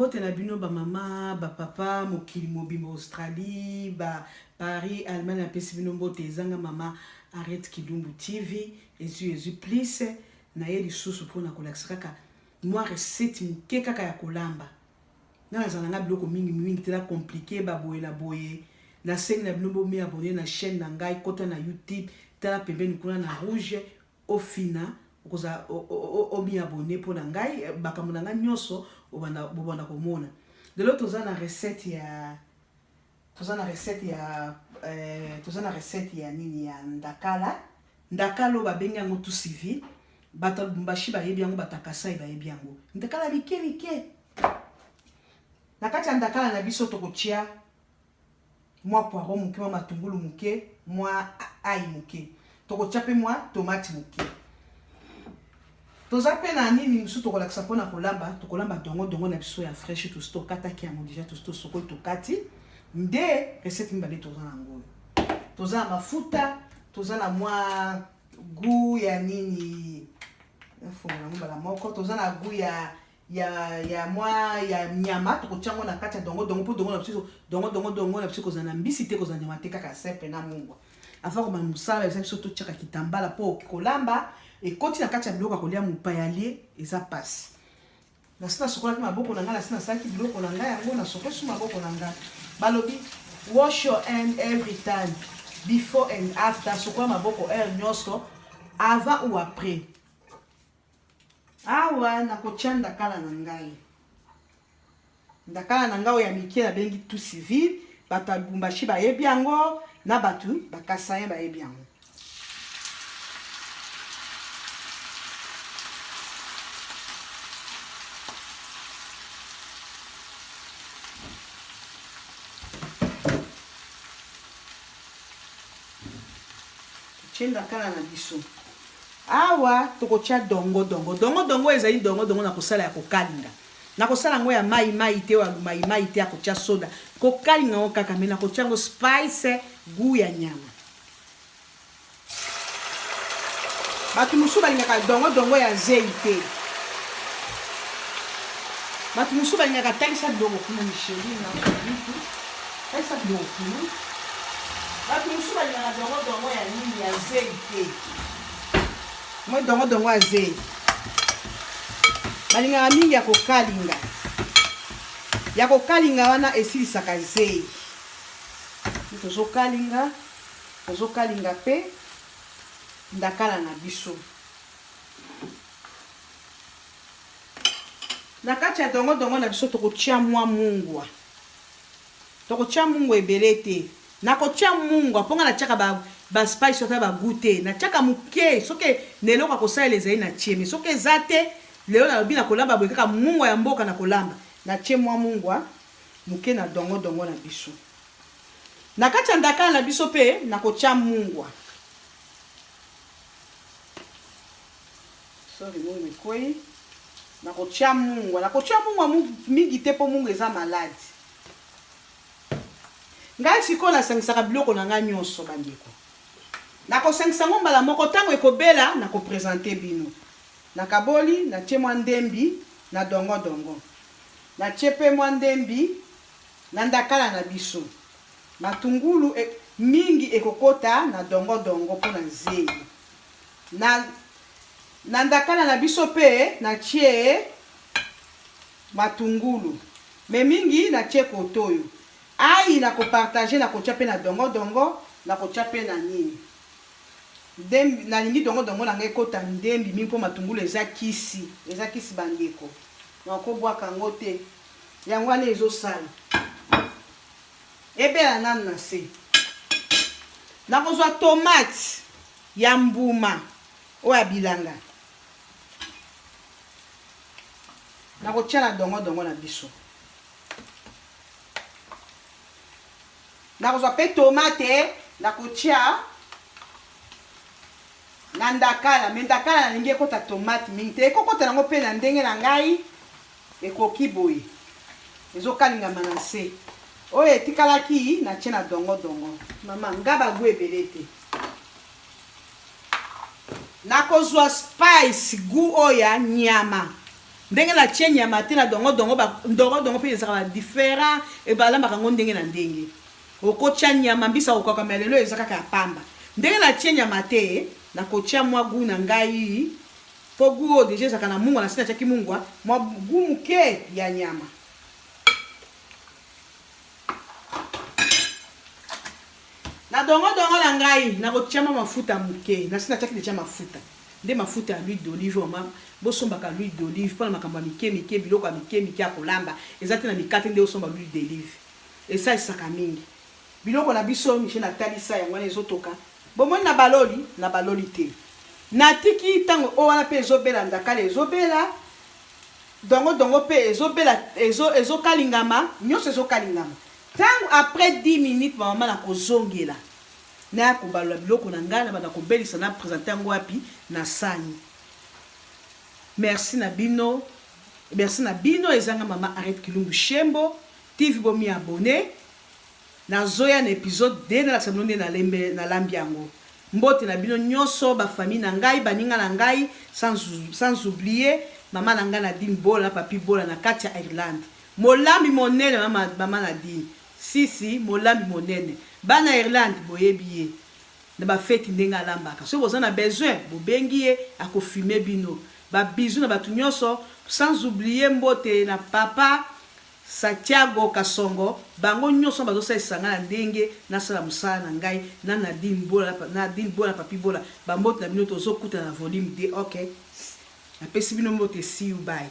Mbote na bino ba mama, ba papa, mokili mobimba Australie, ba Paris, Allemagne napesi bino mbote eza nga mama Harriet Kilumbu TV ezui ezui plus naye lisusu pona kolakisa kaka mwa recette moke kaka ya kolamba nga nazala nga biloko mingi mingi te na complique ba boye na boye nasengi na bino bo mi abonner na chaîne na ngai kota na YouTube tala pembeni kuna na rouge Ofina okozala o mi abonner mpo na ngai makambo na ngai nyonso obanda bobanda komona lelo toza na recette ya toza na recette ya eh, toza na recette ya nini ya ndakala ndakala oyo babengi yango tout civil bato ya lubumbashi bayebi yango bato ya kasai bayebi yango ndakala mike mike na kati ya ndakala na biso tokotia mwa poireau moke, mwa matungulu moke, mwa ail moke. Tokotia mpe mwa tomate moke. Toza mpe na nini mosusu tokolakisa mpo na kolamba. Tokolamba dongo dongo na biso ya fresh, tosi tokataki yango deja, tosi tosokoli tokati. Nde recette mibale toza na yango. Toza na mafuta, toza na mwa gout ya nini, nafungola yango mbala moko. Toza na gout ya ya ya mwa ya nyama tokotia yango na kati ya dongo dongo mpo dongo na biso dongo dongo dongo na biso kozala na mbisi te kozala nyama te kaka simple na mungwa avant kobanda mosala eza biso totiaka kitambala mpo kolamba ekoti na kati ya biloko ya kolia mopaya lie eza pasi nasi nasukolaki maboko na ngai nasi nasalaki biloko na ngai yango nasokoli maboko na ngai balobi wash your hand every time before and after sokola maboko heure nyonso avant ou après Awa nakotia ndakala na ngai. Ndakala na ngai oyo ya mike nabengi tout civil. Bato ya Lubumbashi bayebi yango na bato ba Kasaïen bayebi yango. Totie ndakala na biso. Awa tokotia dongo dongo. Dongo dongo ezali dongo dongo na kosala ya kokalinga. Nakosala yango ya mai mai te, ya lumai mai te, ya kotia soda. Kokalinga yango kaka, mais nakotia yango spice, gout ya nyama. Bato mosusu balingaka dongo dongo ya zei te. Bato mosusu balingaka talisa biloko kuna Micheline na Talisa biloko kuna. Bato mosusu balingaka dongo dongo ya nini ya zei te. Moi dongo dongo ya zei. Balingaka mingi ya kokalinga. Ya kokalinga wana esilisaka zei. Tozokalinga, tozokalinga pe ndakala na biso. Na kati ya dongo dongo na biso tokotia mwa mungwa. Tokotia mungwa ebele te. Nakotia mungwa mpo nga natiaka ba, ba spice ata ba gout te. Natiaka moke soki na eloko ya kosalela ezali natie, mais soki eza te, lelo nalobi nakolamba boye kaka mungwa ya mboka nakolamba. Natie mwa mungwa moke na dongo dongo na biso. Na kati ya ndakala na biso mpe nakotia mungwa. Sorry, mungwa ekwei. Nakotia mungwa, nakotia mungwa mingi te mpo mungwa eza malade. Ngai sikoyo nasangisaka biloko na ngai nyonso bandeko. Nakosangisa yango mbala moko ntango ekobela nakopresente bino. Nakaboli, natie mwa ndembi na dongo dongo. Natie mpe mwa ndembi na ndakala na biso. Matungulu e, mingi ekokota na dongo dongo mpo na zeyi. Na, na ndakala na biso mpe natie matungulu. Mais mingi natie kotoyo. Ayi nako partager nakotia pe na dongo dongo nakotia pe na nini. Ndembi nalingi dongo dongo na ngai ekota ndembi mingi po matungulu eza kisi eza kisi ba ndeko. Nako bwaka yango te. Yango wana ezo sala. Ebela nanu na se. Nakozwa tomate ya mbuma oyo ya bilanga. Nakotia na dongo dongo na biso. Nakozwa pe tomate nakotia na ndakala, me ndakala nalingi ekota tomate mingi te, ekokota nango pe na ndenge na ngai ekoki boye, ezokalingama na nse. Oyo etikalaki natie na dongo dongo. Mama nga ba gout ebele te. Nakozwa spice gout oyo ya nyama. Ndenge natie nyama te na dongo dongo, ba ndongo dongo mpe ezalaka ba different, balambaka yango ndenge na ndenge. Okotia nyama mbisi ya kokauka mais lelo eza kaka ya pamba. Ndenge natie nyama te, nakotia mwa gout na ngai po gout oyo dejà ezalaka na mungwa, nasi natiaki mungwa, mwa gout muke ya nyama. Na dongo dongo na ngai nakotia mwa mafuta muke, nasi natiaki dejà mafuta. Nde mafuta ya l'huile d'olive oyo bosombaka l'huile d'olive pona makambo ya mike mike, biloko ya mike mike ya kolamba, eza te na mikate nde osomba l'huile d'olive. Esalisaka mingi. Biloko na biso Michel atalisa yango wana ezotoka. Bomoni na baloli? Na baloli te. Natiki tango oyo wana pe ezobela ndakala ezobela, dongo dongo pe ezobela ezo ezokalingama, nionso ezokalingama. Tango après 10 minutes ba mama nakozongela naya kobalola biloko na ngai na banda kobelisa na presenter yango wapi? Na sani. Merci na bino. Merci na bino eza nga mama Harriet Kilumbu Shembo. TV bo mi abonner nazoya na episode 2 nalakisa bino nde nalembe nalambi yango mbote na bino nyoso ba famille na ngai baninga na ngai sans, sans oublier mama na ngai Nadine Bola na papi Bola na kati ya Irlande molambi monene mama, mama Nadine sisi molambi monene bana Irlande boyebi ye na ba feti ndenge alambaka soki boza na besoin bobengi ye ako filmer bino ba bisous na batu nyoso sans oublier mbote na papa Satiago Kasongo bango nioson bazo salisa nga na ndenge nasala musala na ngai na Nadine Bola Nadine Bola Papy Bola ba mbote na bino tozo kutana na volume 2 ok napesi bino mbote see you bye.